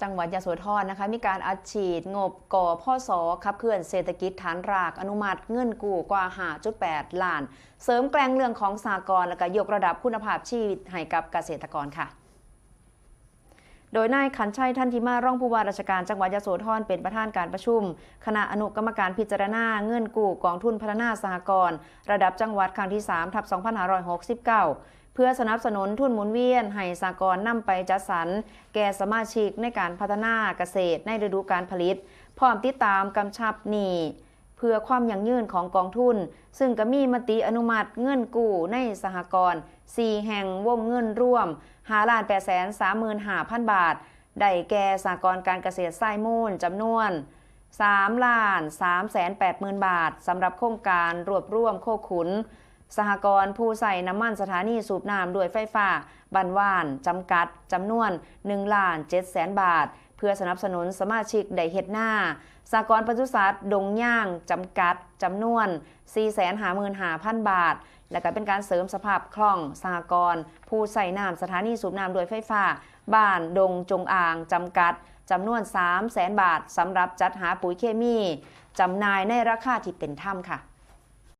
ຈັງຫວັດຍະໂສທອນ ນະຄະ ມີການອັດສີດງົບ ກພສ ຂັບເຄື່ອນເສດຖະກິດຖານລາກ ອະນຸມັດເງິນກູ້ກວ່າ ຫ້າຈຸດແປດລ້ານ ເສີມແກລ່ງເລື່ອງຂອງສະຫະກອນ ແລະ ກະຍົກລະດັບຄຸນນະພາບຊີວິດໃຫ້ກັບກະເສດຕະກອນ ໂດຍນາຍ ຂັນໄຊ ທັນທິມາ ຮອງຜູ້ວ່າລາຊະການຈັງຫວັດຍະໂສທອນ ເປັນປະທານການປະຊຸມຄະນະອະນຸກຳມະການພິຈາລະນາເງິນກູ້ກອງທຶນພັດທະນາສະຫະກອນ ລະດັບຈັງຫວັດຄັ້ງທີສາມ ທັບສອງພັນຫ້າຮ້ອຍຫົກສິບເກົ້າ ເພື່ອສະໜັບສະໜູນທຶນໝູນວຽນໃຫ້ສະຫະກອນນຳໄປຈັດສັນແກ່ສະມາຊິກໃນການພັດທະນາກະເສດໃນລະດູການຜະລິດ ພ້ອມຕິດຕາມກຳຊັບໜີ້ເພື່ອຄວາມຢັ້ງຍືນຂອງກອງທຶນ ຊຶ່ງກະມີມະຕິອະນຸມັດເງິນກູ້ໃນສະຫະກອນສີ່ແຫ່ງ ວົງເງິນລວມຫ້າລ້ານແປດແສນສາມໝື່ນຫ້າພັນບາດ ໄດ້ແກ່ສະຫະກອນການກະເສດຊາຍມູນ ຈຳນວນສາມລ້ານສາມແສນແປດໝື່ນບາດ ສຳລັບໂຄງການລວບລວມໂຄຂຸນ ສະຫະກອນຜູ້ໃຊ້ນ້ຳມັນສະຖານີສູບນ້ຳດ້ວຍໄຟຟ້າບ້ານຫວ້ານ ຈຳກັດ ຈຳນວນໜຶ່ງລ້ານເຈັດແສນບາດ ເພື່ອສະໜັບສະໜູນສະມາຊິກໄດ້ເຮັດນາ, ສະຫະກອນປະສຸສັດດົງຍາງ ຈຳກັດ ຈຳນວນສີ່ແສນຫ້າໝື່ນຫ້າພັນບາດ ແລະ ກະເປັນການເສີມສະພາບຄລ່ອງສະຫະກອນຜູ້ໃຊ້ນ້ຳສະຖານີສູບນ້ຳດ້ວຍໄຟຟ້າບ້ານດົງຈົງອາງ ຈຳກັດ ຈຳນວນສາມແສນບາດ ສຳລັບຈັດຫາປຸ໋ຍເຄມີຈຳໜ່າຍໃນລາຄາທີ່ເປັນທຳ.